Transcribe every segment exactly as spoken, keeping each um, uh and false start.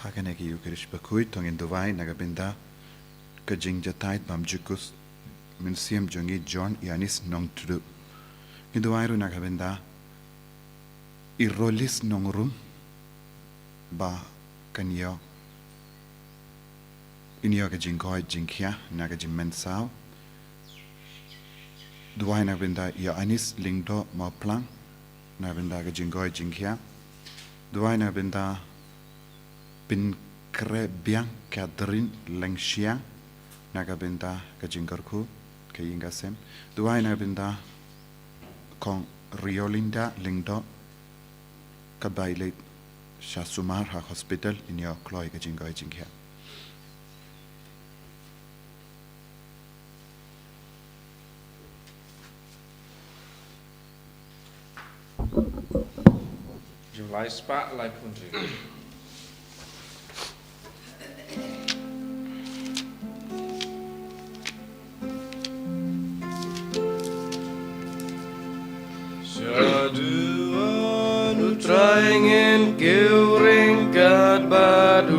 Ha kane ka Ïukharist bakhuid to ngin duwai na ka bynta ka jingjatai bymjukut mynsiem jong i John Yanis Nongtdu. Ngin duwai ruh na ka bynta i Rolis Nongrum ba kan ïoh, in ïoh ka jingkoit jingkhiah na ka jingmynsaw. Duwai na ka bynta i Yanis Lyngdoh Mawphlang na ka bynta ka jingkoit jingkhiah. Duwai na ka bynta Pynkrebiang Catherine Lengsiang na ka bynta ka jingkyrkhu ka ïing ka sem. Duwai na ka bynta Kong Riolinda Lyngdoh, ka bai leit sha sumar ha hospital, in ïoh kloi ka jingkoit jingkhiah. Jingmut lai spah lai phew. Shaduh U Trai, ngin kiew ryngkat bad u.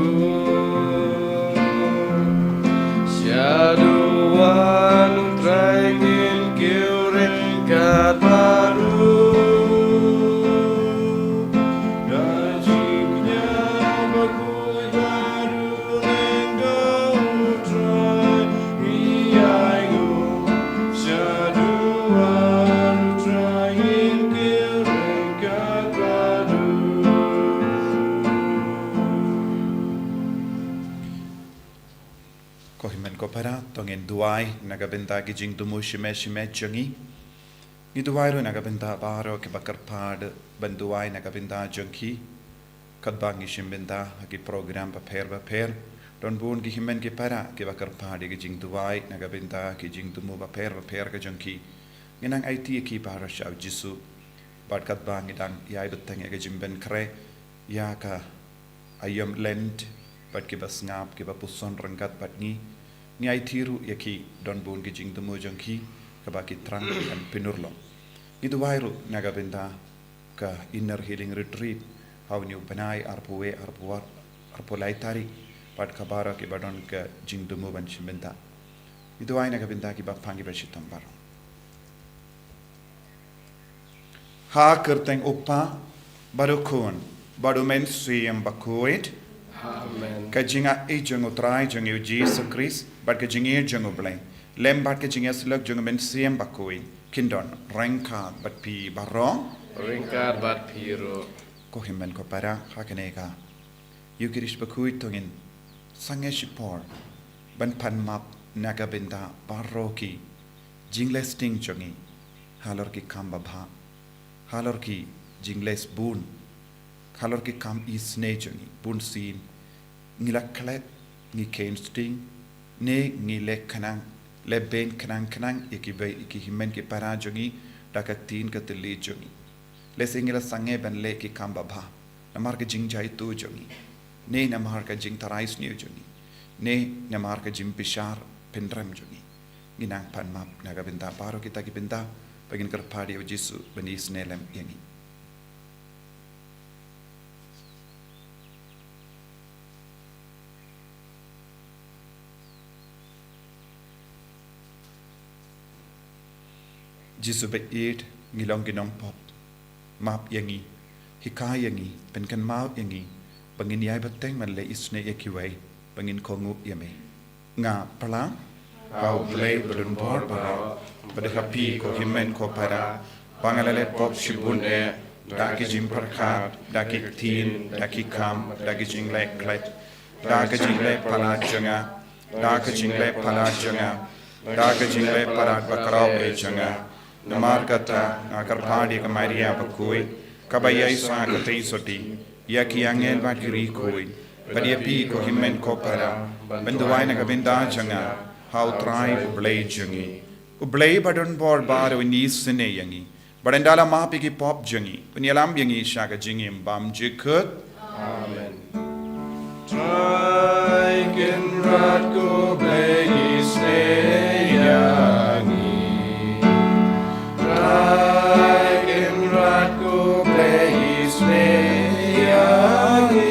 Shaduh U Trai, ngin kiew ryngkat bad u. Da jingkñia bakhuid bad u, lyngdoh U Trai, ngi ïainguh. Shaduh U Trai, ngin kiew ryngkat bad u. Ko hynmen ko para, to ngin duwai na ka bynta ki jingthmu shimet shimet jong ngi. Ngi duwai ruh na ka bynta baroh kiba kyrpad ban duwai na ka bynta jong ki. Katba ngi shim bynta ha ki program bapher bapher, don bun ki hynmen ki para kiba kyrpad ïa ki jingduwai na ka bynta ki jingthmu bapher bapher ka jong ki. Ngin nang aiti ïa ki baroh sha u Jisu. Bad katba ngi dang ïai bteng ïa ka jingpynkhreh ïa ka aïom Lent, bad kiba sngap, kiba puson ryngkat bad ngi, ngi aiti ruh ïa ki, don bun ki jingthmu jong ki kaba ki thrang ban pynurlong. Ngi duwai ruh na ka bynta ka Inner Healing Retreat ha une u bnai arphew wei, arphew ar, arphew lai tarik, bad ka baroh kiba don ka jingthmu ban shim bynta. Ngi duwai na ka bynta kiba phang kiba shitom baroh. Ha ka kyrteng U Kpa, bad U Khun, bad U Mynsiem Bakhuid. Amen. Ka jingaiei jong U Trai jong ngi U Jisu Khrist, bad ka jingïeit jong U Blei, lem bad ka jingïasyllok jong U Mynsiem Bakhuid, kin don ryngkat bad phi baroh. Ryngkat bad phi ruh. Ko hynmen ko para, ha kane ka Ïukharist bakhuid to ngin sangeh shipor ban pan map na ka bynta baroh ki jingleh sting jong ngi, halor ki kam babha, halor ki jingleh bun, halor ki kam isynei jong ngi. Bunsien ngi la klet, ngi kheiñ sting, ne ngi leh khnang, leh beiñ khnang khnang ïa ki bei, ïa ki hynmen ki para jong ngi da ka ktien ka thylliej jong ngi. Lehse ngi la sangeh ban leh ki kam babha namar ka jingjaituh jong ngi, ne namar ka jingtharai sniew jong ngi, ne namar ka jingbishar pynrem jong ngi. Ngin nang pan map na ka bynta baroh kita ki bynta, ba ngin kyrpad ïa U Jisu ban isynei lem ïa ngi. Jisu baieit, ngi long ki nongpop. Map ïa ngi, hikai ïa ngi, pynkynmaw ïa ngi ba ngin ïai bteng ban leh isynei ïa kiwei, ba ngin kohnguh ïa me. Nga phla ha U Blei badonbor baroh, bad ha phi ko hynmen ko para, ba nga la leh pop shibun eh, da ki jingpyrkhat, da ki ktien, da ki kam, da ki jingleh klet, da ka jingleh palat jong nga, da ka jingleh palat jong nga, da ka jingleh palat bakhraw eh jong nga. Namar kata nga kyrpad ïa ka Maria bakhuid, kaba ïaishah katei sotti, ïa ki angel bad ki riew khuid, bad ïa phi ko hynmen ko para, ban duwai na ka bynta jong nga ha U Trai U Blei jong ngi. U Blei badonbor baroh un isynei ïa ngi, bad un da la map ïa ki pop jong ngi, un ïalam ïa ngi sha ka jingim bymjukut. Amen. Trai Kynrad ko Blei isynei ïa ngi. Trai Kynrad ko Blei isynei ïa ngi.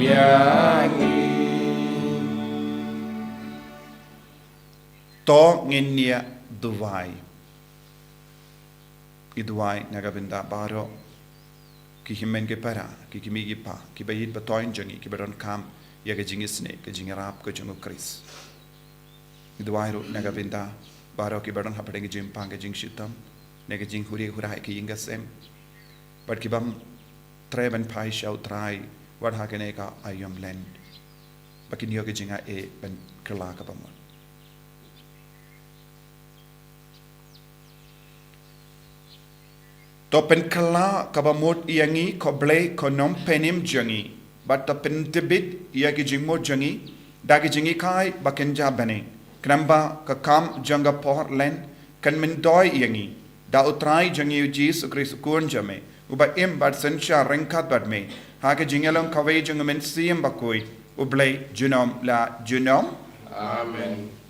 ïa ngi. To ngin ïa duwai. Ngi duwai na ka bynta baroh ki hynmen ki para, ki kmie ki kpa, kiba ïeit ba thoiñ jong ngi, kiba donkam ïa ka jingisynei, ka jingïarap ka jong U Khrist. Ngi duwai ruh na ka bynta baroh kiba don hapdeng ka jingpang ka jingshitom, ne ka jinghuri hura ha ka ïing ka sem, bad kibym treh ban phai sha U Trai wat ha kane ka aïom lent, ba kin ïoh ka jingaiei ban kylla kaba mut. To pynkylla kaba mut ïa ngi, ko Blei, ko Nongpynim jong ngi, bad to pyntbit ïa ki jingmut jong ngi da ki jinghikai ba kynja bneng, khnang ba ka kam jong ka por lent kan myntoi ïa ngi da U Trai jong ngi U Jisu Khrist U Khun jong me, uba im bad synshar ryngkat bad me ha ka jingïalong kawei jong U Mynsiem Bakhuid, U Blei junom la junom. Amen.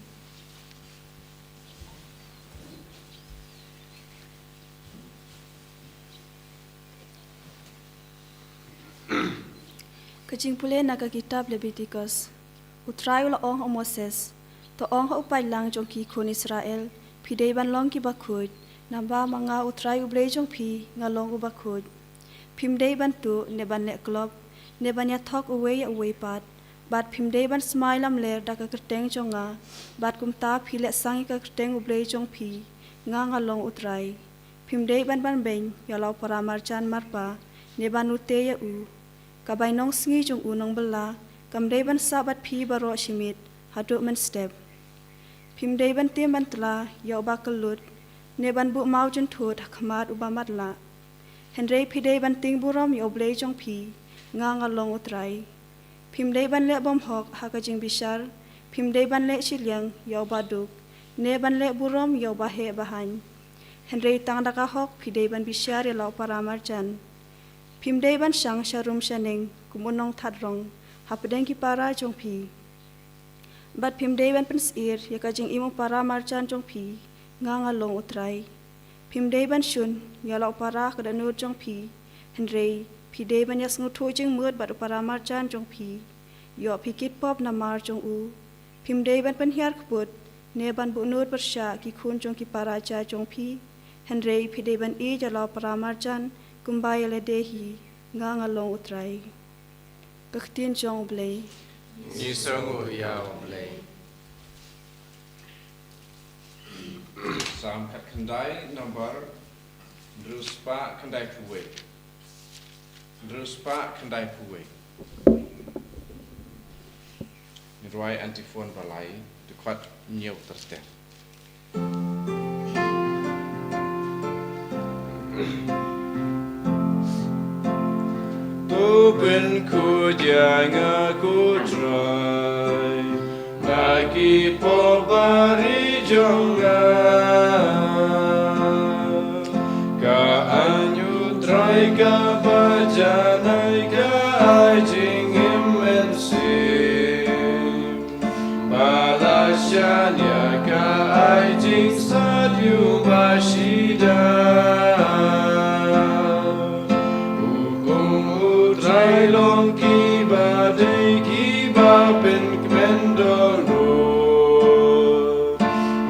Ka jingpule na ka kitab Lebitikos. U Trai u la ong ha u Moses, to ong ha u paidlang jong ki khun Israel, phi dei ban long kiba khuid, namar ba nga U Trai U Blei jong phi nga long uba khuid. Phim dei ban tuh, ne ban leh klop, ne ban ïathok uwei ïa uwei pat, bad phim dei ban smai lamler da ka kyrteng jong nga, bad kumta phi leh sang ïa ka kyrteng U Blei jong phi, nga nga long U Trai. Phim dei ban banbeiñ ïa la u para marjan marpa, ne ban lute ïa u. Ka bainong sngi jong u nongbylla kam dei ban sah bad phi baroh shi miet haduh mynstep. Phim dei ban tim ban tla ïa uba kyllut, ne ban buh maw jynthut ha khmat uba matlah. Hynrei phi dei ban tieng burom ïa U Blei jong phi, nga nga long U Trai. Phim dei ban leh bymhok ha ka jingbishar, phim dei ban leh shiliang ïa uba duk, ne ban leh burom ïa uba heh ba haiñ. Hynrei tang da ka hok phi dei ban bishar ïa la u para marjan. Phim dei ban shang sharum shaneng kum u nongthat rong hapdeng ki para jong phi. Bad phim dei ban pynsyier ïa ka jingim u para marjan jong phi, nga nga long U Trai. Phim dei ban shun ïa la u para ka dohnud jong phi, hynrei phi dei ban ïasngewthuh jingmut bad u para marjan jong phi. Ïoh phi kit pop namar jong u. Phim dei ban pynhiar kput, ne ban buhnud pyrshah ki khun jong ki para ja jong phi, hynrei phi dei ban ïeit ïa la u para marjan kumba ïa lade hi, nga nga long U Trai. Ka ktien jong U Blei. Ngi sngewnguh ïa U Blei. Salm khatkhyndai, number hynriew spah khyndaiphew wei. Hynriew spah khyndaiphew wei. Ngi rwai antiphon ba lai, dkhot hynñiew ter ter. To pynkhuid ïa nga ko Trai, na ki pop ba ri jong nga. Ka aiñ U Trai kaba janai ka ai jingim mynsiem. Ba la shaniah ka ai jingstad ïa u ba shida. Hukum U Trai long kiba dei kiba pynkmen dohnud.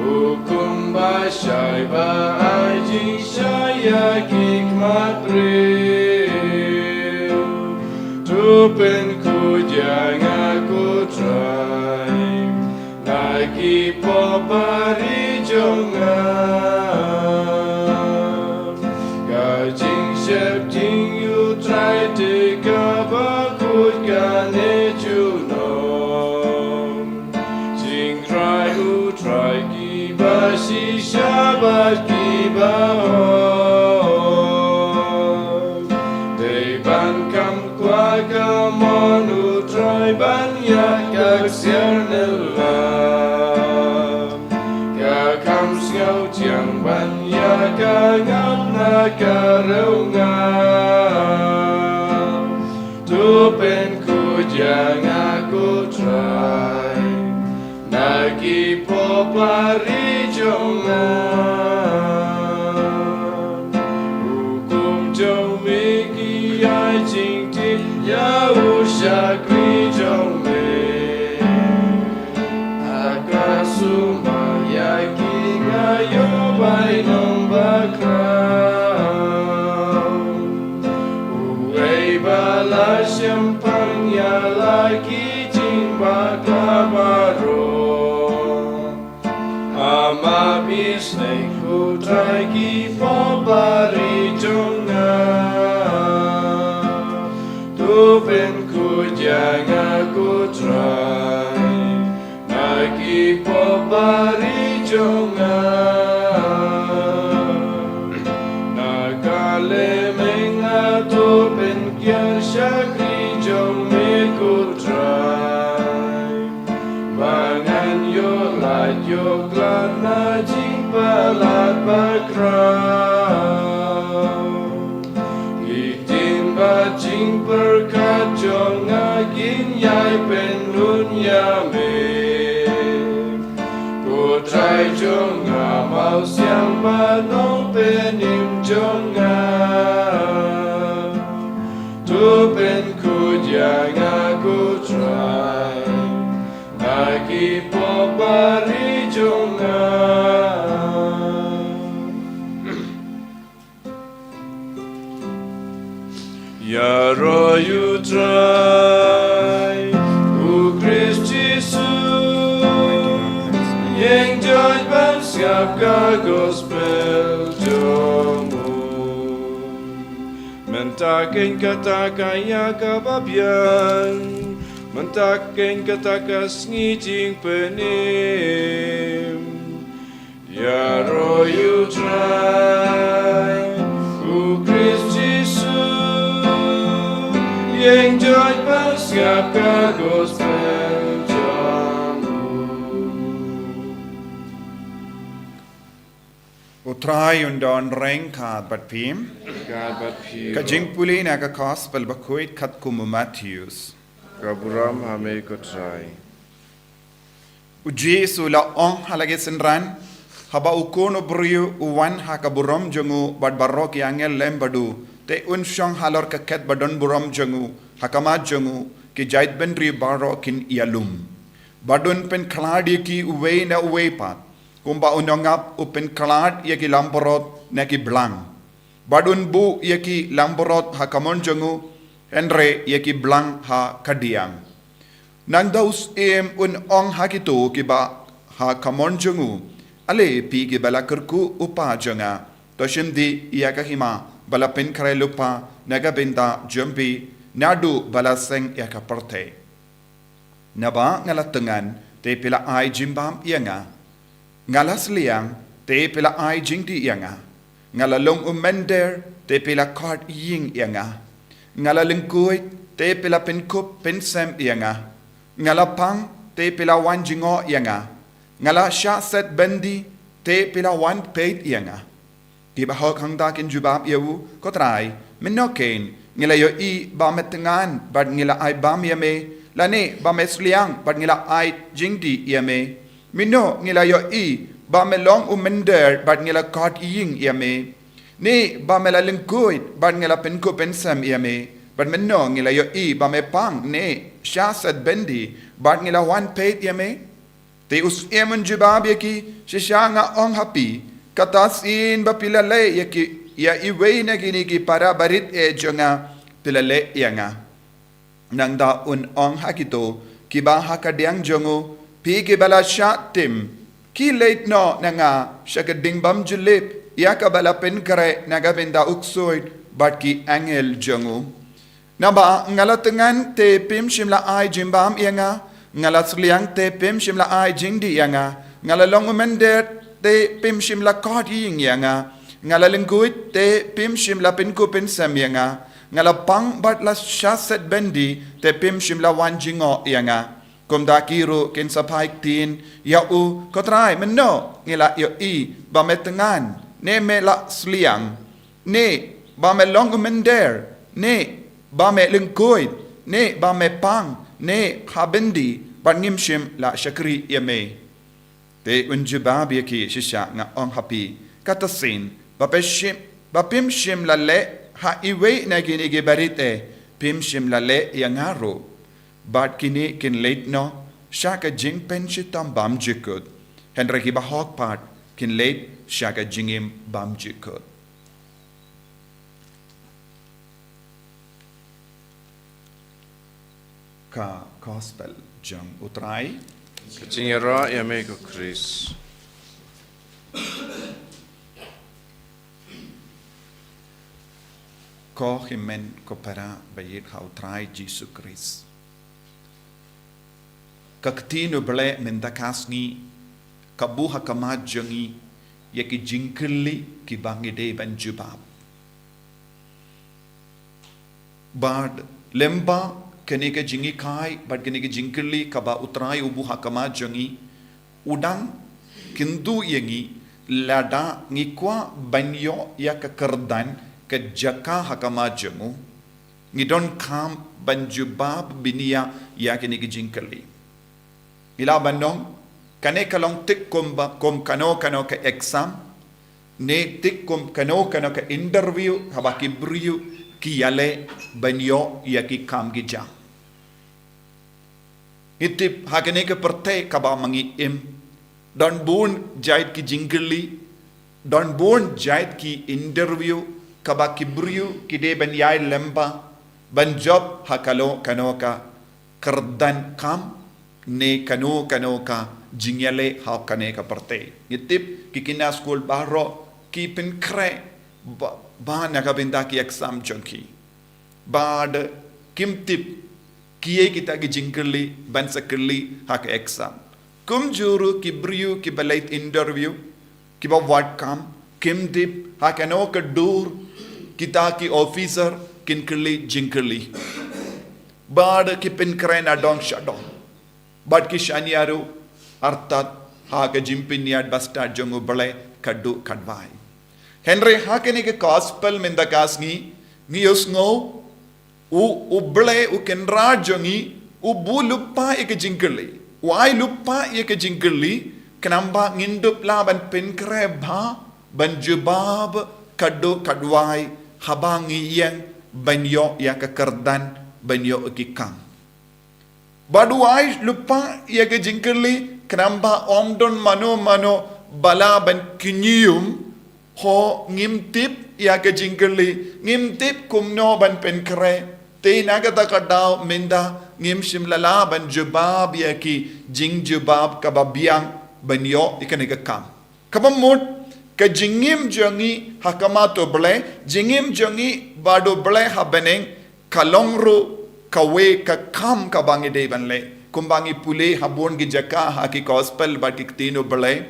Hukum ba shai ba ai jingshai ïa ki khmat briew. To pynkhuid ïa nga ko Trai, na ki pop ba ri jong nga. Ka jingsheptieng U Trai te kaba khuid kane junom. Jingrai U Trai kiba shisha bad kiba hok. Dei ban kham kwah ka mon U Trai ban ïa ka ksiar nyllap. Ka kham sngewthiang ban ïa ka ngam na ka rew ngam. To pynkhuid ïa nga ko Trai, na ki pop ba ri jong nga. Hukum jong me ki ai jingtip ïa u shakri. Ki jingbakla baroh. Ama phi sneng, ko Trai, ki pop bari jong nga. To pynkhuid ïa nga, ko Trai, na ki pop bari jong nga. Na ka lehmeng nga to pynkiar shakri jong me, ko Trai. Ba ngan ïoh lait ïoh khlad na jingpalat bakhraw. Ki ktien bad jingpyrkhat jong nga kin ïai pynrung ïa me. Ko Trai jong nga, mawsiang ba nongpynim jong nga. To pynkhuid ïa nga, ko Trai, na ki pop bari jong nga. Ïaroh ïa u Trai, u Khrist Jisu, ïeng joit ban sngap ka gospel jong u. Mynta keiñ kata ka ïa kaba biang, mynta keiñ kata ka sngi jingpynim. Ïaroh ïa u Trai, u Khrist Jisu, ïeng joit ban sngap ka gospel jong u. U Trai un don ryngkat bad phi. Ryngkat bad phi. Ka jingpule na ka gospel bakhuid katkum u Mathaios. Ka burom ha me ko Trai. U Jisu u la ong ha la ki synran, haba u Khun u briew u wan ha ka burom jong u bad baroh ki angel lem bad u, te un shong halor ka khet ba don burom jong u, ha khmat jong u ki jaitbynriew baroh kin ïalum. Bad un pynkhlad ïa ki uwei na uwei pat, kumba u nongap u pynkhlad ïa ki langbrot na ki blang. Bad un buh ïa ki langbrot ha ka mon jong u, hynrei ïa ki blang ha khadiang. Nangta u Syiem un ong ha kito kiba ha ka mon jong u, ale phi kiba la kyrkhu u Pa jong nga, to shim dih ïa ka hima ba la pynkhreh lypa na ka bynta jong phi, naduh ba la seng ïa ka pyrthei. Naba nga la thngan, te phi la ai jingbam ïa nga. Nga la sliang, te phi la ai jingdih ïa nga. Nga la long u mynder, te phi la khot ïing ïa nga. Nga la lyngkhuid, te phi la pynkup pynsem ïa nga. Nga la pang, te phi la wan jngoh ïa nga. Nga la shah set byndi, te phi la wan peit ïa nga. Kiba hok hangta kin jubab ïa u, ko Trai, mynno keiñ ngi la ïohi ba me thngan bad ngi la ai bam ïa me, lane ba me sliang bad ngi la ai jingdih ïa me? Mynno ngi la ïohi ba me long u mynder bad ngi la khot ïing ïa me? Ne ba me la lyngkhuid bad ngi la pynkup pynsem ïa me? Bad mynno ngi la ïohi ba me pang ne shah set byndi bad ngi la wan peit ïa me? Te u Syiem un jubab ïa ki, shisha nga ong ha phi, kata sien ba phi la leh ïa ki, ïa iwei na kine ki para barit eh jong nga, phi la leh ïa nga. Nangta un ong ha kito kiba ha khadiang jong u, phi kiba la shah tim, khie leit noh na nga sha ka ding bymjulip ïa kaba la pynkhreh na ka bynta u ksuid bad ki angel jong u. Naba nga la thngan, te phim shym la ai jingbam ïa nga. Nga la sliang, te phim shym la ai jingdih ïa nga. Nga la long u mynder, te phim shym la khot ïing ïa nga. Nga la lyngkhuid, te phim shym la pynkup pynsem ïa nga. Nga la pang bad la shah set byndi, te phim shym la wan jngoh ïa nga. Kumta ki ruh kin sa phai ktien ïa u, ko Trai, mynno ngi la ïohi ba me thngan, ne me la sliang, ne ba me long u mynder, ne ba me lyngkhuid, ne ba me pang, ne ha byndi, bad ngim shym la shakri ïa me? Te un jubab ïa ki, shisha nga ong ha phi, kata sien ba phi shim, ba phim shym la leh ha iwei na kine ki barit eh, phim shym la leh ïa nga ruh. Bad kine kin leit noh sha ka jingpynshitom bymjukut, hynrei kiba hok pat kin leit sha ka jingim bymjukut. Ka Gospel jong U Trai. Ka jingïaroh ïa me ko Khrist. Ko hynmen ko para ba ïeit ha U Trai Jisu Khrist. Ka ktien U Blei mynta ka sngi ka buh ha khmat jong ngi ïa ki jingkylli kiba ngi dei ban jubab. Bad lyngba kane ka jinghikai bad kane ka jingkylli kaba U Trai u buh ha khmat jong ngi, u dang kyntu ïa ngi lada ngi kwah ban ïoh ïa ka kyrdan, ka jaka ha khmat jong u. Ngi donkam ban jubab bniah ïa kine ki jingkylli. Ngi lah ban ong, kane ka long tik kum ba, kum kano kano ka exam, ne tik kum kano kano ka interview, haba ki briew ki ïaleh ban ïoh ïa ki kam ki jam. Ngi tip ha kane ka pyrthei kaba ma ngi im, don bun jait ki jingkylli, don bun jait ki interview kaba ki briew ki dei ban ïai lyngba ban jop ha kano kano ka kyrdan kam ne kano kano ka jingïaleh ha kane ka pyrthei. Ngi tip ki khynnah skul baroh ki pynkhreh ba, ba na ka bynta ki exam jong ki. Bad kim tip kiei kita ki jingkylli ban sa kylli ha ka exam. Kumjuh ruh ki briew kiba leit interview, kiba wad kam, kim tip ha kano ka dur kita ki officer kin kylli jingkylli. Bad ki pynkhreh na dong sha dong. Bad ki shaniah ruh artat ha ka jingpynïaid bastad jong U Blei ka duk ka dwai. Hynrei ha kane ka gospel mynta ka sngi, ngi ïohsngew u, U Blei u Kynrad jong ngi u buh lypa ïa ka jingkylli. U ai lypa ïa ka jingkylli, khnang ba ngin dup lah ban pynkhreh bha ban jubab ka duk ka dwai haba ngi ïeng ban ïoh ïa ka kyrdan ban ïoh ki kam. Bad u ai lypa ïa ka jingkylli, khnang ba ym don mano mano ba lah ban kynñium, ho ngim tip ïa ka jingkylli, ngim tip kumno ban pynkhreh, te na kata ka daw mynta ngim shym la lah ban jubab ïa ki jingjubab kaba biang ban ïoh ïa kane ka kam. Kaba mut, ka jingim jong ngi ha khmat U Blei, jingim jong ngi bad U Blei ha bneng, ka long ruh kawei ka kam kaba ngi dei ban leh. Kumba ngi pule ha bun ki jaka ha ki gospel bad ki ktien U Blei,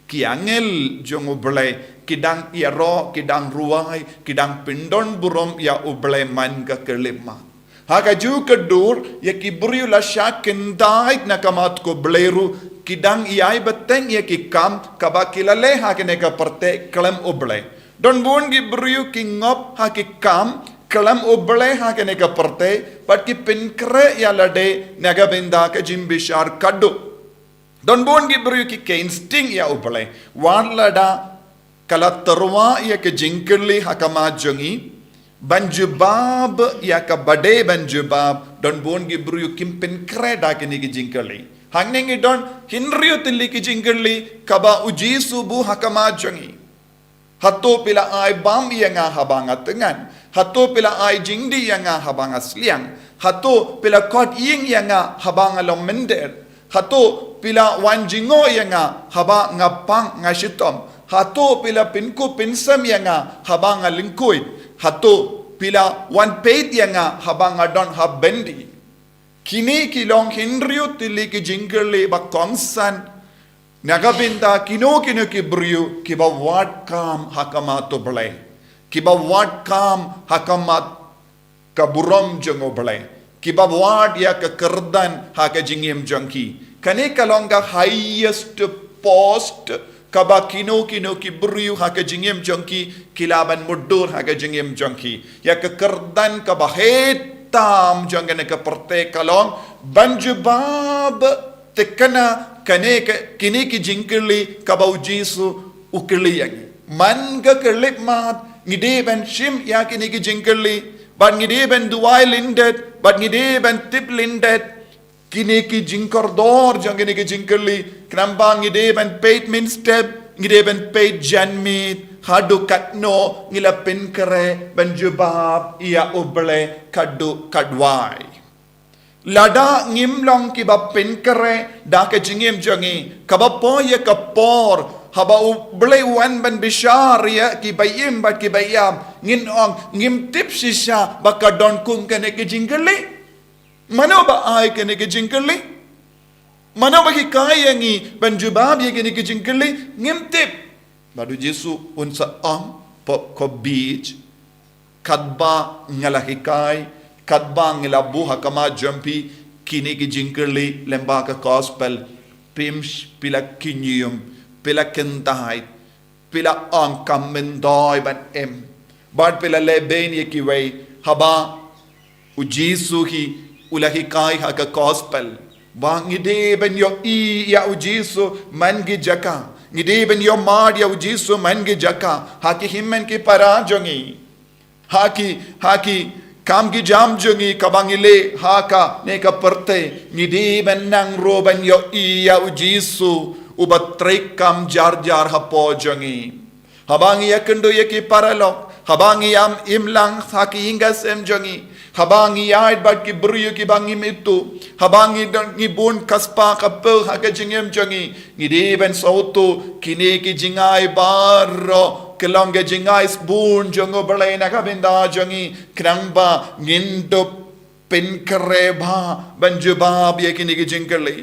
ki angel jong U Blei ki dang ïaroh, ki dang rwai, ki dang pyndon burom ïa U Blei man ka khyllipmat. Ha kajuh ka dur, ïa ki briew la shah kyntait na khmat U Blei ruh, ki dang ïai bteng ïa ki kam kaba ki la leh ha kane ka pyrthei khlem U Blei. Don bun ki briew ki ngop ha ki kam khlem U Blei ha kane ka pyrthei, bad ki pynkhreh ïa lade na ka bynta ka jingbishar ka duk. Don bun ki briew ki kynsteng ïa U Blei. Wat lada ka la tyrwa ïa ka jingkylli ha khmat jong ngi, ban jubab ïa kaba dei ban jubab, don bun ki briew kim pynkhreh da kine ki jingkylli. Hangne ngi don hynriew tylli ki jingkylli kaba U Jisu u buh ha khmat jong ngi. Hato phi la ai bam ïa nga haba nga tngan? Hato phi la ai jingdih ïa nga haba nga sliang? Hato phi la khot ïing ïa nga haba nga long mynder? Hato phi la wan jngoh ïa nga haba nga pang nga shitom? Hato phi la pynkup pynsem ïa nga haba nga lyngkhuid? Hato phi la wan peit ïa nga haba nga don ha byndi? Kine ki long hynriew tylli ki jingkylli ba kongsan na ka bynta kino kino ki briew kiba wad kam ha khmat U Blei, kiba wad kam ha khmat ka burom jong U Blei, kiba wad ïa ka kyrdan ha ka jingim jong ki. Kane ka long ka highest post kaba kino kino ki briew ha ka jingim jong ki ki lah ban mutdur ha ka jingim jong ki. Ïa ka kyrdan kaba heh tam jong kane ka pyrthei ka long ban jubab thikna kane ka, kine ki jingkylli kaba U Jisu u kylli ïa ngi. Man ka khyllipmat ngi dei ban shim ïa kine ki jingkylli, bad ngi dei ban duwai lyndet, bad ngi dei ban tip lyndet kine ki jingkordor jong kine ki jingkylli, khnang ba ngi dei ban peit mynstep, ngi dei ban peit janmiet, haduh katno ngi la pynkhreh ban jubab ïa U Blei ka duk ka dwai. Lada ngim long kiba pynkhreh da ka jingim jong ngi, kaba poi ïa ka por haba U Blei u wan ban bishar ïa kiba im bad kiba ïam, ngin ong ngim tip shisha ba ka don kum kane ka jingkylli. Mano ba ai kane ka jingkylli? Mano ba hikai ïa ngi ban jubab ïa kane ka jingkylli? Ngim tip. Bad U Jisu un sa ong, pop ko beach, katba nga la hikai, katba nga la buh ha khmat jong phi kine ki jingkylli lyngba ka gospel, phi la kynñium, phi la kyntait, phi la ong kam myntoi ban im. Bad phi la leh bein ïa kiwei, haba U Jisu hi u la hikai ha ka gospel ba ngi dei ban ïohi ïa U Jisu man ki jaka. Ngi dei ban ïohmad ïa U Jisu man ki jaka, ha ki hynmen ki para jong ngi, ha ki, ha ki kam ki jam jong ngi kaba ngi leh ha kane ka pyrthei. Ngi dei ban nang ruh ban ïohi ïa U Jisu uba trei kam jar jar hapoh jong ngi. Haba ngi ïakynduh ïa ki paralok, haba ngi ïam imlang ha ki ïing ki sem jong ngi, haba ngi ïaid bad ki briew kiba ngim ithuh, haba ngi don, ngi bun ka spah ka phew ha ka jingim jong ngi, ngi dei ban sngewthuh kine ki jingai baroh ki long ki jingai sbun jong U Blei na ka bynta jong ngi, khnang ba ngin dup pynkhreh bha ban jubab ïa kine ki jingkylli.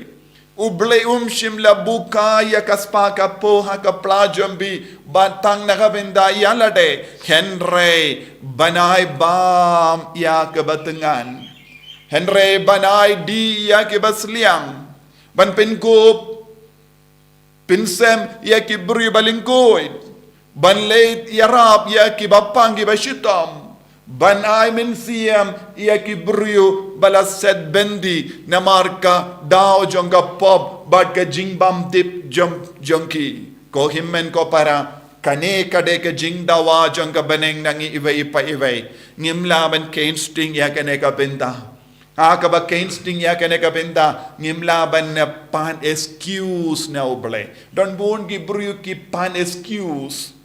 U Blei um shym la buh ïa ka spah ka phew ha ka pla jong phi ba tang na ka bynta ïa lade, hynrei ban ai bam ïa kiba thngan, hynrei ban ai dih ïa kiba sliang, ban pynkup pynsem ïa ki briew ba lyngkhuid, ban leit ïarap ïa kiba pang kiba shitom, ban ai mynsiem ïa ki briew ba la set byndi namar ka daw jong ka pop bad ka jingbymtip jong, jong ki. Ko hynmen ko para, kane ka dei ka jingdawa jong ka bneng na ngi iwei pa iwei. Ngim lah ban kynsteng ïa kane ka bynta. Ha kaba kynsteng ïa kane ka bynta, ngim lah ban pan excuse na U Blei. Don bun ki briew ki pan excuse.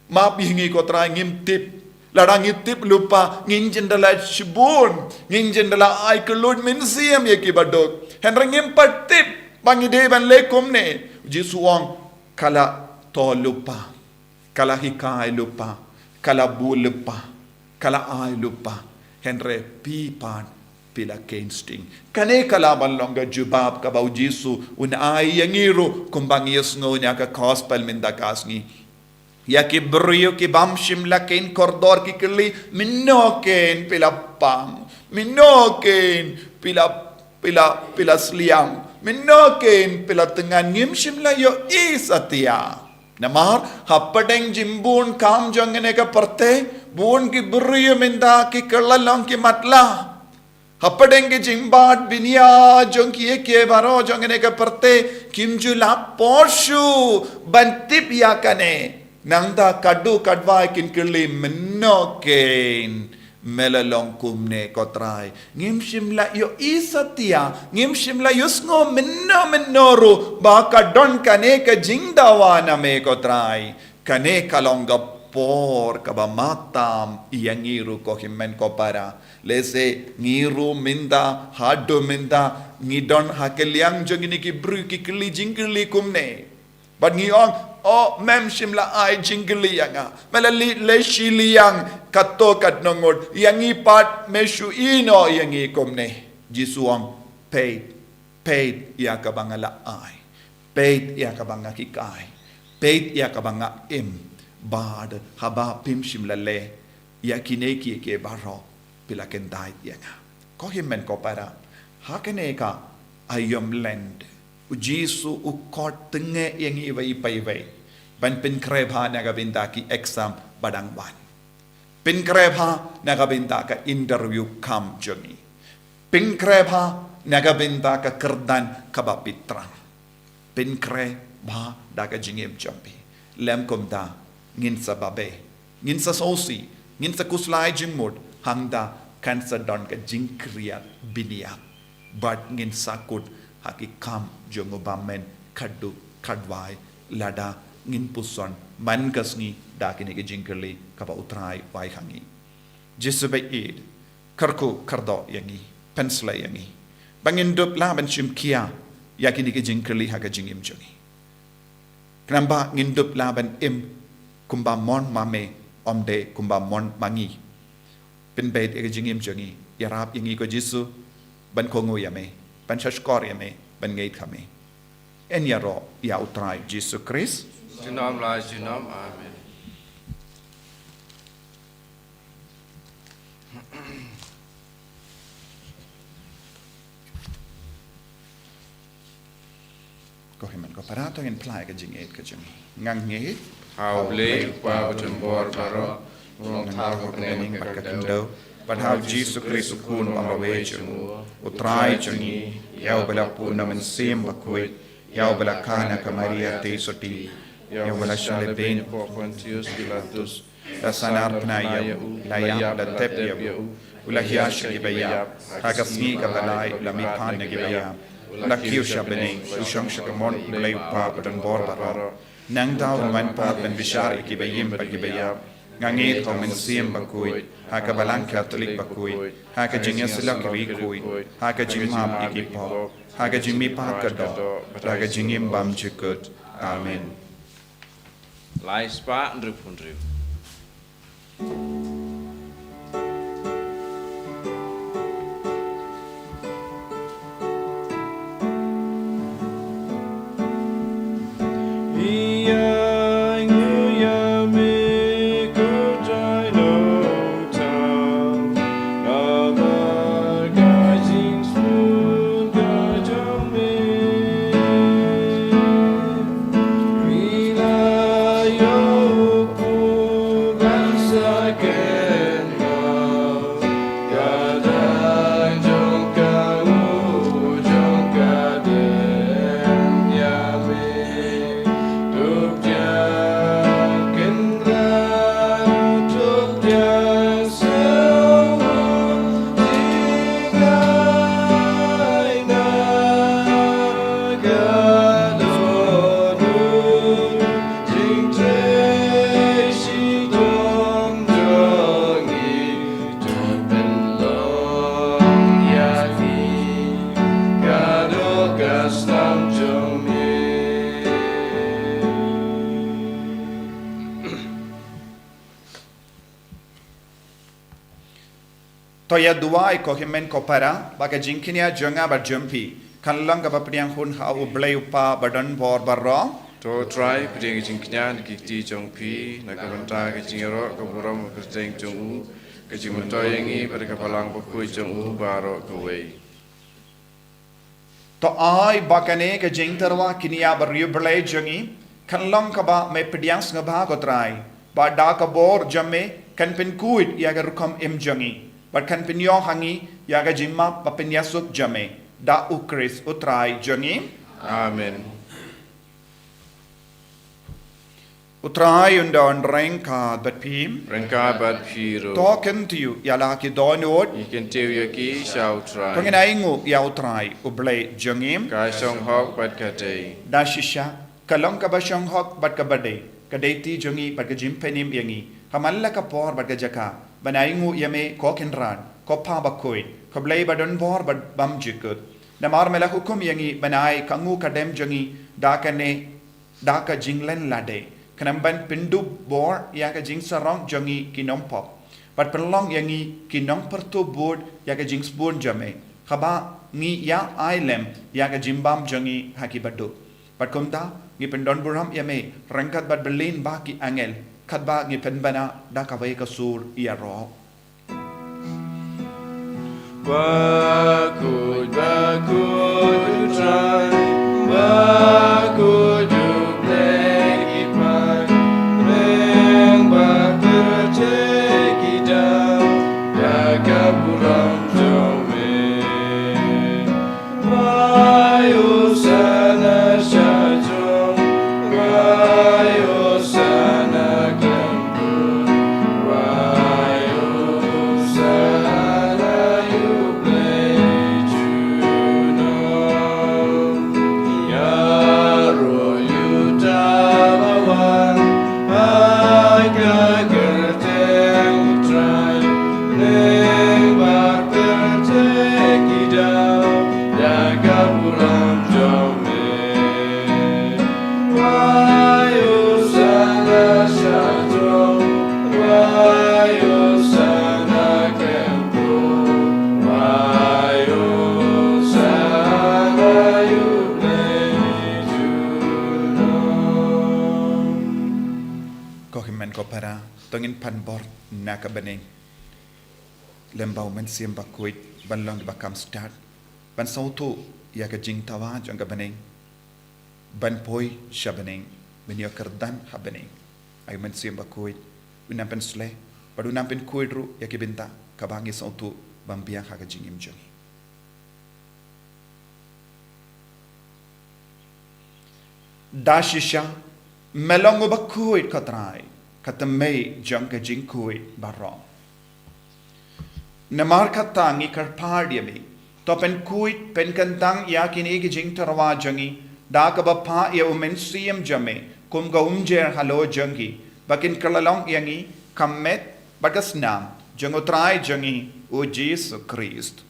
Map ïa ngi ko Trai, ngim tip. Lada ngi tip lypa, ngin jin da la shibun, ngin jin da la ai kylluid mynsiem ïa kiba duk. Hynrei ngim pat tip ba ngi dei ban leh kumne. Jisu ong, ka la thoh lypa, ka la hikai lypa, ka la buh lypa, ka la ai lypa, hynrei phi pat phi la kynsteng. Kane ka lah ban long ka jubab kaba U Jisu un ai ïa ngi ruh kumba ngi ïohsngew na ka gospel mynta ka sngi. Ïa ki briew ki bym shym la khein kordor ki kylli, mynno khein phi la pang, mynno khein phi la, phi la, phi la sliang, mynno khein phi la thngan, ngim shym la ïohi satia. Namar hapdeng jingbun kam jong kane ka pyrthei, bun ki briew mynta ki kylla long ki matlah. Hapdeng ki jingbad bniah jong kiei kiei baroh jong kane ka pyrthei, kim ju lah por shuh ban tip ïa kane. Nangta katto katwei kin kylli, mynno khein me la long kumne ko Trai. Ngim shym la ïohi satia, ngim shym la ïohsngew mynno mynno ruh ba ka don kane ka jingdawa na me ko Trai. Kane ka long ka por kaba mahtam ïa ngi ruh ko hynmen ko para. Lehse ngi ruh mynta, haduh mynta, ngi don ha ka liang jong kine ki briew ki kylli jingkylli kumne. Bad ngi ong, oh, mem shym la ai jingkylli ïa nga. Me la leit leh shiliang katto katno ngut, ïa ngi pat me shu ïehnoh ïa ngi kumne. Jisu ong, peit, peit ïa kaba nga la ai, peit ïa kaba nga hikai, peit ïa kaba nga im. Bad haba phim shym la leh ïa kine kiei kiei baroh, phi la kyntait ïa nga. Ko hynmen ko para, ha kane ka Aïom Lent, U Jisu u khot tyngeh ïa ngi iwei pa iwei ban pynkhreh bha na ka bynta ki exam ba dang wan. Pynkhreh bha na ka bynta ka interview kam jong ngi. Pynkhreh bha na ka bynta ka kyrdan kaba phi thrang. Pynkhreh bha da ka jingim jong phi. Lym kumta, ngin sa babe, ngin sa sngewsih, ngin sa khuslai jingmut, hangta kan sa don ka jingkyrïat bniah. Bad ngin sa kut ha ki kam jong u bymmen katto katwei lada ngin puson man ka sngi da kine ki jingkylli kaba U Trai u ai ha ngi. Jisu ba ïeit, kyrkhu kyrdoh ïa ngi, pynshlei ïa ngi. Ba ngin dup lah ban shim khia ïa kine ki jingkylli ha ka jingim jong ngi. Khnang ba ngin dup lah ban im kumba mon ma me, ym dei kumba mon ma ngi. Pynbeit ïa ka jingim jong ngi, ïarap ïa ngi ko Jisu, ban kohnguh ïa me, ban shahshkor ïa me, ban ngeit ha me. Yn ïaroh ïa U Trai Jisu Khrist. Junom la junom. Amen. Ko hynmen ko para, to ngin phla ïa ka jingngeit ka jong ngi. Nga ngeit ha U Blei U Kpa badonbor baroh, U Nongthaw ha ka bneng bad ka khyndew, bad ha U Jisu Khrist U Khun U Ïaid Marwei jong U, U Trai jong ngi, ïa uba la pun na U Mynsiem Bakhuid, ïa uba la kha na ka Maria Theisotti, ïa uba la shah lehbeiñ hapoh Pontius Pilatus, la sahnarphna ïa u, la ïap, la tep ïa u, u la hiar sha kiba ïap, ha ka sngi kaba lai u la mihpat na kiba ïap, u la kiew sha bneng, u shong sha kamon U Blei U Kpa badonbor baroh. Nangta un wan pat ban bishar ïa kiba im bad kiba ïap. Nga ngeit ha U Mynsiem Bakhuid, ha ka Balang Katholik bakhuid, ha ka jingïasyllok riewkhuid, ha ka jingmap ïa ki pop, ha ka jingmihpat ka doh, ha ka jingim bymjukut. Amen. Lai spah hynriewphew hynriew. To ïa duwai ko hynmen ko para, ba ka jingkñia jong nga bad jong phi kan long kaba pdiang hun ha U Blei U Kpa badonbor baroh. To Trai, pdiang ka jingkñia na ki kti jong phi, na ka bynta ka jingïaroh ka burom kyrteng jong u, ka jingmyntoi ïa ngi bad ka Balang Bakhuid jong u baroh kawei. To ai ba kane ka jingtyrwa kñia bariewblei jong ngi kan long kaba me pdiang sngewbha ko Trai, ba da ka bor jong me kan pynkhuid ïa ka rukom im jong ngi, bad kan pynïoh ha ngi ïa ka jingmap ba pynïasuk jong me, da U Khrist U Trai jong ngi. Amen. U Trai un don ryngkat bad phi. Ryngkat bad phi ruh. To kyntiew ïa la ki dohnud. Ngi kyntiew ïa ki sha U Trai. To ngin ainguh ïa U Trai U Blei jong ngi. Ka shong hok bad ka dei. Da shisha ka long kaba shong hok bad kaba dei, ka dei ti jong ngi bad ka jingpynim ïa ngi ha man la ka por bad ka jaka, ban ainguh ïa me ko Kynrad, ko Pa Bakhuid, ko Blei badonbor bad bymjukut. Namar me la hukum ïa ngi ban ai ka nguh ka dem jong ngi da kane, da ka jinglen lade, khnang ban pyndup bor ïa ka jingsarong jong ngi ki nongpop, bad pynlong ïa ngi ki nongpyrtup bud ïa ka jingsbun jong me, haba ngi ïa ai lem ïa ka jingbam jong ngi ha ki baduk. Bad kumta ngi pyndonburom ïa me ryngkat bad byllien ba ki angel, katba ngi pynbna da kawei ka sur ïaroh. Bakhuid, bakhuid U Trai, bakhuid U Blei ki paidbah, bad pyrthei ki dang da ka burom jong me. Wai Hosana sha throne, wai Hosana khlem bun, wai Hosana ïa U Blei junom. Ko hynmen ko para, to ngin pan bor na ka bneng. Lem ba u Mynsiem Bakhuid ban long ba kam stad, ban sawtu ïa ka jingthaw jong ka bneng, ban poi sha bneng, ban ïoh kyrdan ha bneng. Ai u Mynsiem Bakhuid u nang pynsleh bad u nang pynkhuid ruh ïa ki bynta kaba ngi sawtu ban biang ha ka jingim jong ngi. Da shisha, me long uba khuid ko Trai, ka tymmen jong ka jingkhuid baroh. Namar kata ngi kyrpad ïa me, to pynkhuid pynkyntang ïa kine ki jingtyrwa jong ngi da kaba phah ïa u Mynsiem jong me kum ka umjer halor jong ngi, ba kin kylla long ïa ngi ka met bad ka snam jong u Trai jong ngi u Jisu Khrist.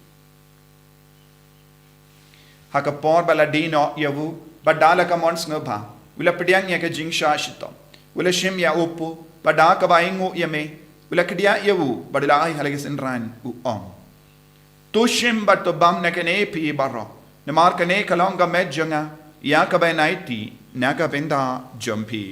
Ha ka por ba la die noh ïa u, bad da la ka mon sngewbha, u la pdiang ïa ka jingshah shitom, u la shim ïa u kpu, bad da kaba ainguh ïa me, u la kdiah ïa u, bad u la ai ha la ki synran, u ong: To shim bad to bam na kane phi baroh, namar kane ka long ka met jong nga, ïa kaba ngi aiti na ka bynta jong phi.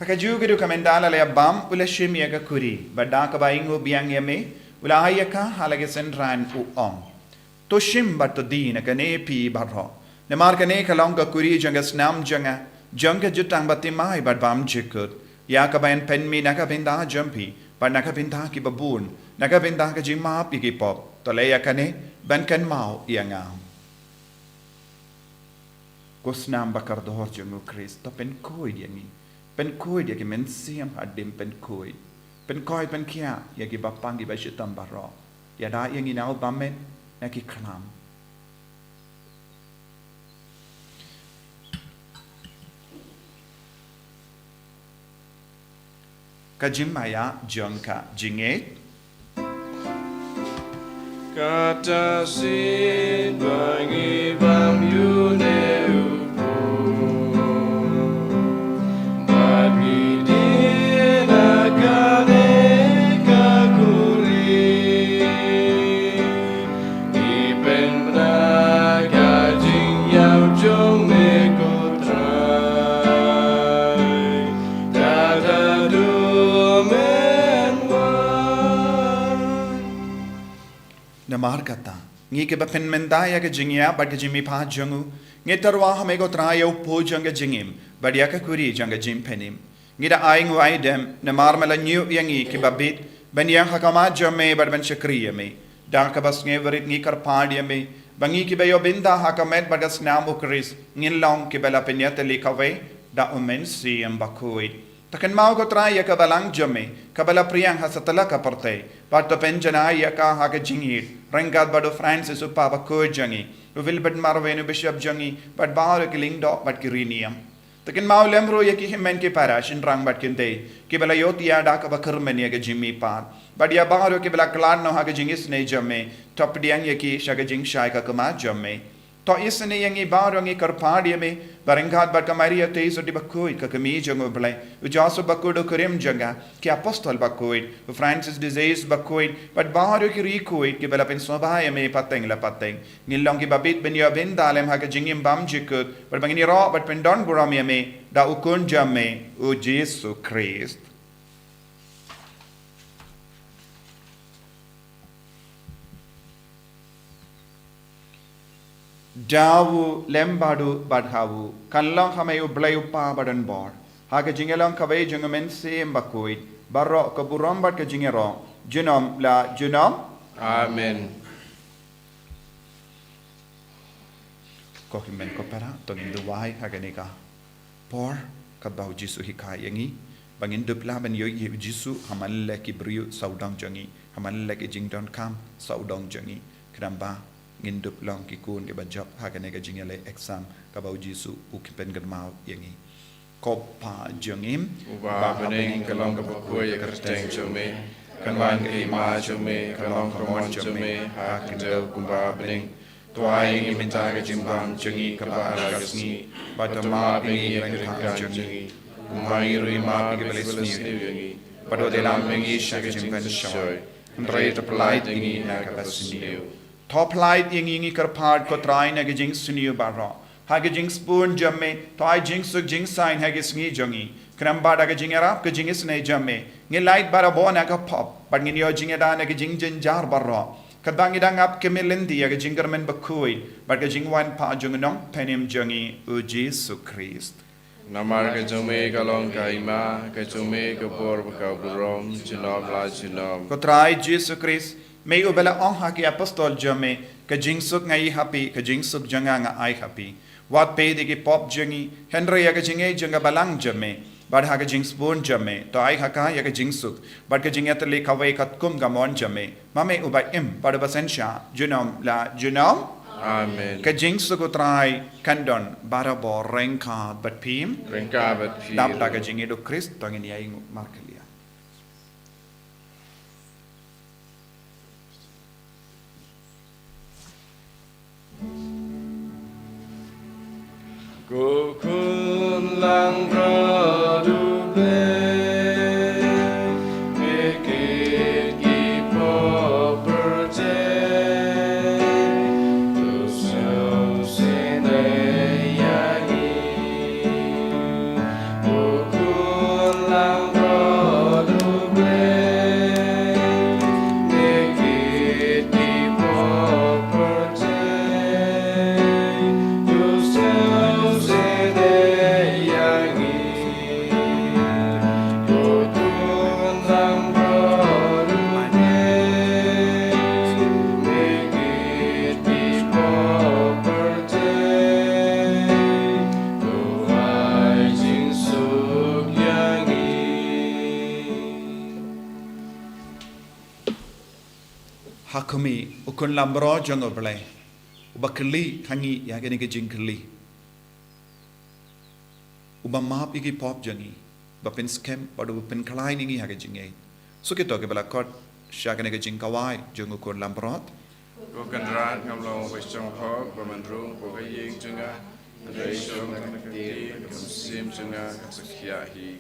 Ha kajuh ka dei ka mynta la la ïa bam, u la shim ïa ka khuri, bad da kaba ainguh biang ïa me, u la ai ïa ka ha la ki synran, u ong: To shim bad to die na kane phi baroh, namar kane ka long ka khuri jong ka snam jong nga, jong ka jutang bathymmai bad bymjukut, ïa kaba ngan pynmih na ka bynta jong phi bad na ka bynta kiba bun, na ka bynta ka jingmap ïa ki pop. To leh ïa kane ban kynmaw ïa nga. Ko snam ba kordor jong u Khrist, to pynkhuid ïa ngi. Pynkhuid ïa ki mynsiem hadien, pynkhuid, pynkhuid, pynkhiah ïa kiba pang, kiba shitom baroh. Ïada ïa ngi na u bam met na ki khlam. Ka jingmaïa jong ka jingngeit. Kata shisien ba ngi bam ïa une u kpu, bad ngi die na kane ka khuri, ngi pynbna ka jingïap jong me ko Trai, kata haduh men wan. Namar kata, ngi kiba pynmynta ïa ka jingïap bad ka jingmihpat jong u, ngi tyrwa ha me ko Trai ïa u kpu jong ka jingim bad ïa ka khuri jong ka jingpynim. Ngi da ai nguh ai dem namar me la ñiew ïa ngi kiba bit ban ïeng ha khmat jong me bad ban shakri ïa me. Da kaba sngewrit ngi kyrpad ïa me ba ngi kiba ïoh bynta ha ka met bad ka snam u Khrist ngin long kiba la pynïatylli kawei da u Mynsiem Bakhuid. To kynmaw ko Trai ïa ka balang jong me kaba la pdiang ha satlak ka pyrthei, bad to pynjanai ïa ka ha ka jingïeit ryngkat bad u Francis u Papa bakhuid jong ngi, u Wilbert Marwein u Bishop jong ngi, bad baroh ki lyngdoh bad ki riewniam. To kynmaw lem ruh ïa ki hynmen ki para shynrang bad kynthei kiba la ïohthiah da kaba kyrmen ïa ka jingmihpat, bad ïa baroh kiba la khlad noh ha ka jingisynei jong me, to pdiang ïa ki sha ka jingshai ka khmat jong me. To isynei ïa ngi baroh, ngi kyrpad ïa me ba ryngkat bad ka Maria Theisotti bakhuid ka kmie jong u Blei, u Joseph bakhuid u kurim jong ka, ki apostol bakhuid, u Francis de Sales bakhuid, bad baroh ki riewkhuid kiba la pynsngewbha ïa me pateng la pateng, ngin long kiba bit ban ïoh bynta lem ha ka jingim bymjukut, bad ba ngin ïaroh bad pyndonburom ïa me da u Khun jong me u Jisu Khrist. Da u lem bad u bad ha u, kan long ha me u Blei u Kpa badonbor, ha ka jingïalong kawei jong u Mynsiem Bakhuid, baroh ka burom bad ka jingïaroh junom la junom. Amen. Ko hynmen ko para, to ngin duwai ha kane ka por, katba u Jisu hikai ïa ngi ba ngin dup lah ban ïohi ïa u Jisu ha man la ki briew sawdong jong ngi, ha man la ki jingdonkam sawdong jong ngi. Namar ba ngin dup long ki khun kiba jop ha kane ka jingïaleh exam kaba U Jisu u pyn kynmaw ïa ngi. Ko Pa jong ngi uba ha bneng, ka long kaba khuid ïa ka kyrteng jong me, kan wan ka hima jong me, kan long ka mon jong me ha ka khyndew kumba ha bneng. To ai ïa ngi mynta ka jingbam jong ngi kaba ar ar ka sngi, bad to map ïa ngi ïa ki ryngkat jong ngi, kumba ngi ruh ngi map ïa kiba leh sniew ïa ngi, bad wat ïalam ïa ngi sha ka jingpynshoi, hynrei to pyllait ïa ngi na kaba sniew. To pyllait ïa ngi, ngi kyrpad ko Trai, na ka jingsniew baroh. Ha ka jingsbun jong me, to ai jingsuk jingsaiñ ha ka sngi jong ngi. Khnang ba da ka jingïarap ka jingisynei jong me, ngin lait barabor na ka pop, bad ngin ïoh jingïada na ka jingjynjar baroh. Katba ngi dang ap kmie lynti ïa ka jingkyrmen bakhuid bad ka jingwan pat jong u Nongpynim jong ngi, U Jisu Khrist. Namar ka jong me ka long ka hima, ka jong me ka bor bad ka burom, junom la junom. Ko Trai Jisu Khrist, me uba la ong ha ki apostol jong me, ka jingsuk nga ai ha phi, ka jingsuk jong nga nga ai ha phi. Wat peit ïa ki pop jong ngi, hynrei ïa ka jingngeit jong ka balang jong me, bad ha ka jingsbun jong me, to ai ha ka ïa ka jingsuk bad ka jingïatylli kawei katkum ka mon jong me, ma me uba im bad uba synshar junom la junom. Amen. Ka jingsuk U Trai kan don barabor ryngkat bad phi. Ryngkat bad phi. Dap da ka jingïeit U Khrist to ngin ïainguh markylliang. Ko khun langbrot U Blei, me kit ki pop pyrthei, to sngewsih ïa ngi. Ha khmih, u khun langbrot jong U Blei, uba kylli ha ngi ïa kane ka jingkylli, uba map ïa ki pop jong ngi, uba pynskhem bad uba pynkhlaiñ ïa ngi ha ka jingngeit. Shu kito kiba la khot sha kane ka jingkawei jong u khun langbrot. Ko Kynrad, ngam long uba shong hok ba men rung hapoh ka ïing jong nga, hynrei shong ka kti, ka mynsiem jong nga kan sa khiah hi.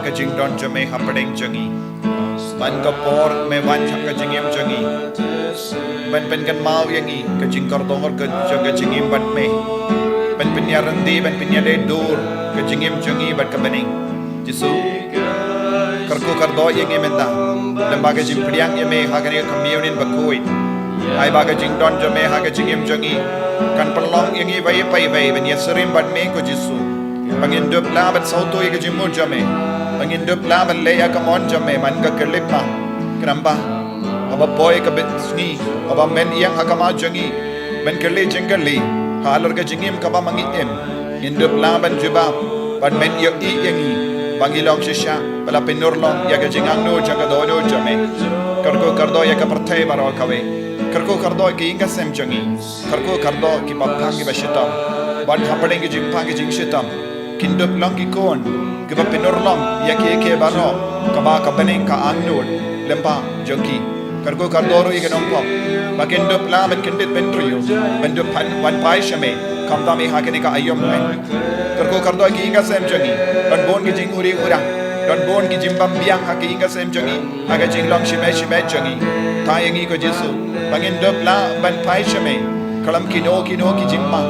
Ka jingdon jong me hapdeng jong ngi. Man ka por me wan sha ka jingim jong ngi, ban pynkynmaw ïa ngi ka jingkordor ka jong ka jingim bad me, ban pynïaryndie, ban pynïadei dur ka jingim jong ngi bad ka bneng. Jisu, kyrkhu kyrdoh ïa ngi mynta, lem bad ka jingpdiang ïa me ha kane ka communion bakhuid. Ai ba ka jingdon jong me ha ka jingim jong ngi kan pynlong ïa ngi ba ïa pei ba ïa ban ïasyriem bad me, ko Jisu. Ba ngin dup lah ban sawtu ïa ka jingmut jong me, ba ngin dup lah ban leh ïa ka mon jong me man ka khyllipmat. Khnang ba haba poi ka bit sngi, haba men ïeng ha khmat jong ngi, men kylli jingkylli halor ka jingim kaba ma ngi im, ngin dup lah ban jubab, ban men ïohi ïa ngi ba ngi long shisha ba la pynurlong ïa ka jingangnud jong ka dohnud jong me. Kyrkhu kyrdoh ïa ka pyrthei baroh kawei. Kyrkhu kyrdoh ïa ka ïing ka sem jong ngi. Kyrkhu kyrdoh kiba phang kiba shitom, ban hapdeng ki jingphang ki jingshitom, kin dup long ki khun kiba pynurlong ïa kiei kiei baroh kaba ka bneng ka angnud lem bad jong ki. Kyrkhu kyrdoh ruh ïa ki nongpop ba kin dup lah ban kyndit bynriew, ban dup wan phai sha me khamtam ïa ha kane ka aïom. Kyrkhu kyrdoh ïa ka ïing ka sem jong ngi. Don bun ki jinguri ura, don bun ki jingbym biang ha ka ïing ka sem jong ngi, ha ka jinglong shimet shimet jong ngi. Thaw ïa ngi, ko Jisu, ba ngin dup lah ban phai sha me khlem kino kino ki jingma,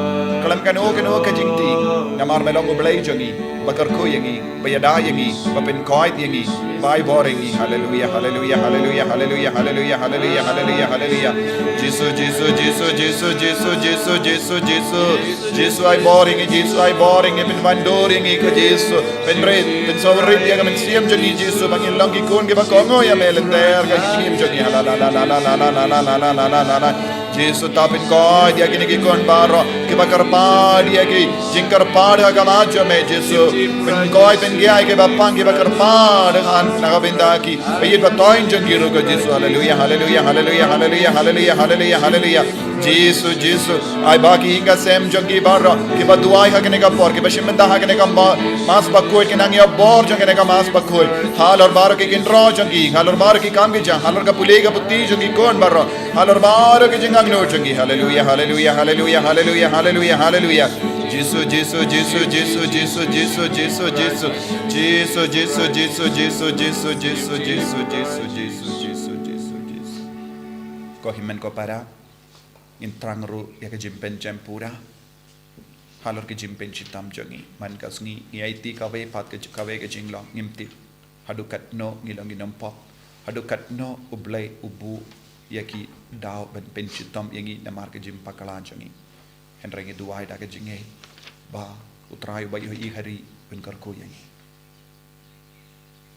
khlem kano kano ka jingdih, namar me long U Blei jong ngi ba kyrkhu ïa ngi, ba ïada ïa ngi, ba pynkoit ïa ngi, ba ai bor ïa ngi. Haleluia, haleluia, haleluia, haleluia. Jisu, Jisu, Jisu. Jisu, ai bor ïa ngi, Jisu, ai bor ïa ngi, pynwandur ïa ngi, ko Jisu. Pynrit, pynsawrit ïa ka mynsiem jong ngi, Jisu, ba ngin long ki khun kiba kohnguh ïa me lynter ka jingim jong ngi. Jisu, ta pynkoit ïa kine ki khun baroh kiba kyrpad ïa ki jingkyrpad ha khmat jong me, Jisu. Pynkoit pynkhia ïa kiba pang kiba kyrpad ha na ka bynta ki ba ïeit ba toiñ jong ki ruh, ko Jisu. Haleluia, haleluia, haleluia. Jisu, Jisu, ai ba ki ïing ka sem jong ki baroh kiba duwai ha kane ka por, kiba shim bynta ha kane ka ma-, Mass bakhuid, kin nang ïoh bor jong kane ka Mass bakhuid. Halor baroh ki kynroh jong ki, halor baroh ki kam ki jam, halor ka pule ka puthi jong ki khun baroh, halor baroh ki jingangnud jong ki. Haleluia, haleluia, haleluia. Jisu, Jisu, Jisu. Ko hynmen ko para, ngin thrang ruh ïa ka jingpynjem pura halor ka jingpynshitom jong ngi. Man ka sngi ngi aiti kawei pat ka, kawei ka jinglong, ngim tip haduh katno ngi long ki nongpop, haduh katno U Blei u buh ïa ki daw ban pynshitom ïa ngi namar ka jingbakla jong ngi. Hynrei ngi duwai da ka jingngeit ba U Trai uba ïohi ha ri un kyrkhu ïa ngi.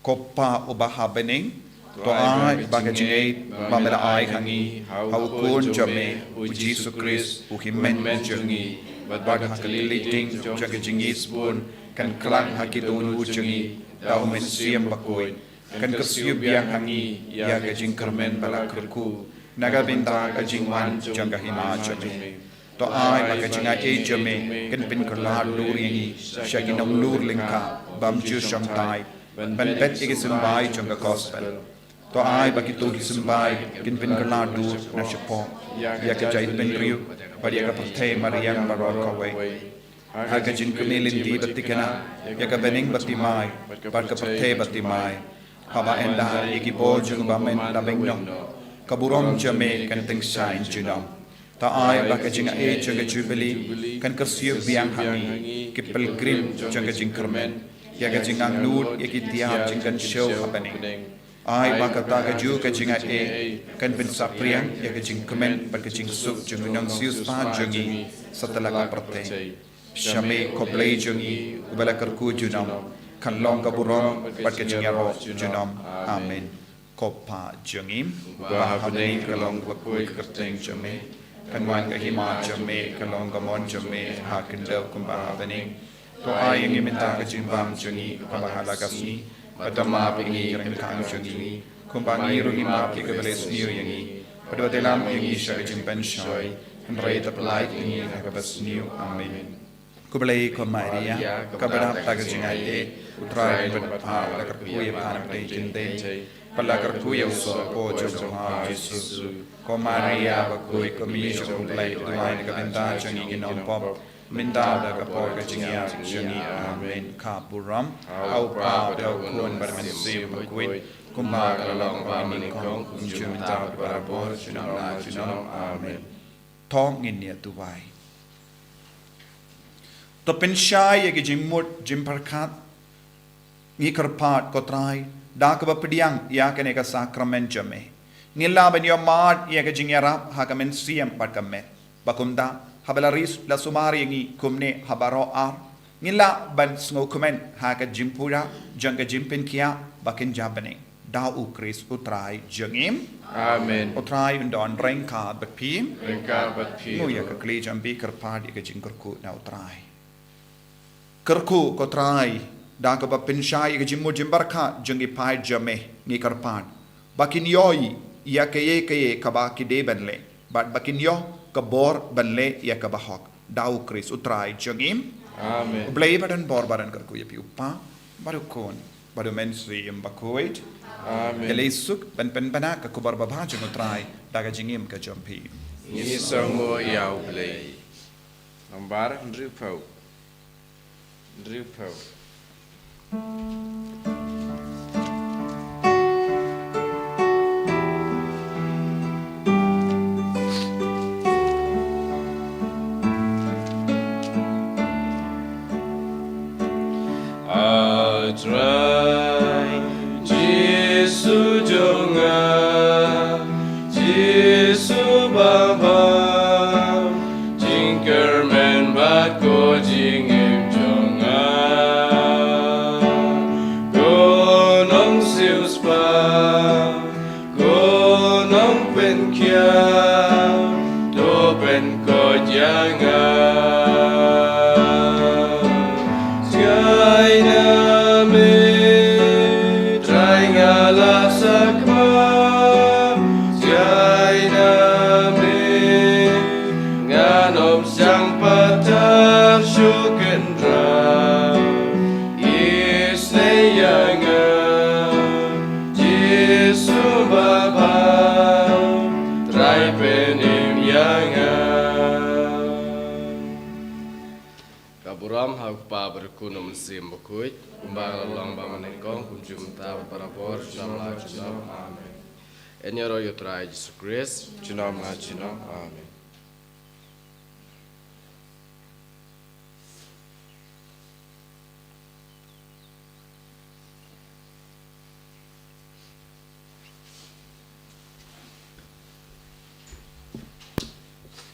Ko Pa uba ha bneng, to ai ba ka jingngeit ba me la ai ha ngi ha U Khun jong me U Jisu Khrist, u hynmen jong ngi, bad ha ka lynti jong ka jingïeit bun, kan klang ha ki dohnud jong ngi da U Mynsiem Bakhuid, kan kyrsiew biang ha ngi ïa ka jingkyrmen ba la kyrkhu na ka bynta ka jingwan jong ka Hima jong me. To ai ba ka jingaiei jong me kan pynkylla dur ïa ngi sha ki nonglur lyngkha bym ju shong tai ban bet ïa ki symbai jong ka gospel. To ai ba kito ki symbai kin pynkylla dur na shapoh ïa ka jaitbynriew bad ïa ka pyrthei mariang baroh kawei. Ha ka jingkmen lynti ba thikna ïa ka bneng ba thymmai bad ka pyrthei ba thymmai, haba ynda ïa ki bor jong U Bamon la beng noh, ka burom jong me kan tyngshaiñ junom. To ai ba ka jingaiei jong ka Jubili kan kyrsiew biang ha ngi ki pilgrim jong ka jingkyrmen ïa ka jingangnud ïa ki tiar jingkynshew ha bneng. Ai ba kata kajuh ka jingaiei kan pynsaphriang ïa ka jingkmen bad ka jingsuk jong u nongsiewspah jong ngi satlak ka pyrthei. Sha me ko Blei jong ngi uba la kyrkhu junom, kan long ka burom bad ka jingïaroh junom. Amen. Ko Pa jong ngi uba ha bneng, ka long kaba khuid ka kyrteng jong me, kan wan ka hima jong me, kan long ka mon jong me ha khyndew kumba ha bneng. To ai ïa ngi mynta ka jingbam jong ngi kaba ha la ka sngi, bad to map ïa ngi ki ryngkang jong ngi kumba ngi ruh ngi map ïa kiba leh sniew ïa ngi, bad wat ïalam ïa ngi sha ka jingpynshoi, hynrei to pyllait ïa ngi na kaba sniew. Amen. Ko Blei ko Maria, kaba dap da ka jingaiei, U Trai u don bad pha, la kyrkhu ïa pha na pdeng ki kynthei bad la kyrkhu ïa u soh hapoh jong ka kmie u Jisu. Ko Maria bakhuid, ko Mei jong U Blei, duwai na ka bynta jong ngi ki nongpop, Mynta bad ha ka por ka jingïaid jong ngi. Amen. Ka burom ha U Kpa bad ha U Khun bad ha U Mynsiem Bakhuid, kumba ka la long ha kaba nyngkong, kumjuh mynta bad barabor, junom la junom. Amen. To ngin ïa duwai. To pynshai ïa ki jingmut jingpyrkhat ngi kyrpad, ko Trai, da kaba pdiang ïa kane ka sakramen jong me, ngin lah ban ïoh mad ïa ka jingïarap ha ka mynsiem bad ka met. Ba kumta, haba la ris la sumar ïa ngi kumne ha baroh ar, ngin lah ban sngewkmen ha ka jingpura jong ka jingpynkhiah ba kynja bneng. Da U Khrist U Trai jong ngi. Amen. U Trai un don ryngkat bad phi. Ryngkat bad phi. Ngin ïa ka kli jong phi, kyrpad ïa ka jingkyrkhu na U Trai. Kyrkhu, ko Trai, da kaba pynshai ïa ka jingmut jingpyrkhat jong ki paid jong me, ngi kyrpad ba kin ïohi ïa kaei kaei kaba ki dei ban leh, bad ba kin ïoh ka bor ban leh ïa kaba hok. Da U Khrist U Trai jong ngi. Amen. U Blei ba don bor ba don kyrkhu ïa phi, U Kpa bad U Khun bad U Mynsiem Bakhuid. Amen. Ïaleh suk ban pynbna ka khubor babha jong U Trai da ka jingim ka jong phi. Ngi sngewbha ïa U Blei. Nambar hynriewphew. Hynriewphew. A Trai Jisu jong nga, Jisu babha, jingkyrmen bad ko jingim jong nga. Ko nongsiewspah, ko nongpynkhiah, to pynkoit ïa nga. Jngai na me, Trai, nga la sakma. Jngai na me, ngan ym shang patar shuh, Kynrad, isynei ïa nga. Jisu babha, Trai, pynim ïa nga. Ka burom ha U Kpa bad U Khun bad U Mynsiem Bakhuid, kumba ka la long ha kaba nyngkong, kumjuh mynta bad barabor, junom la junom. Amen. Yn ïaroh ïa U Trai Jisu Khrist. Junom la junom. Amen.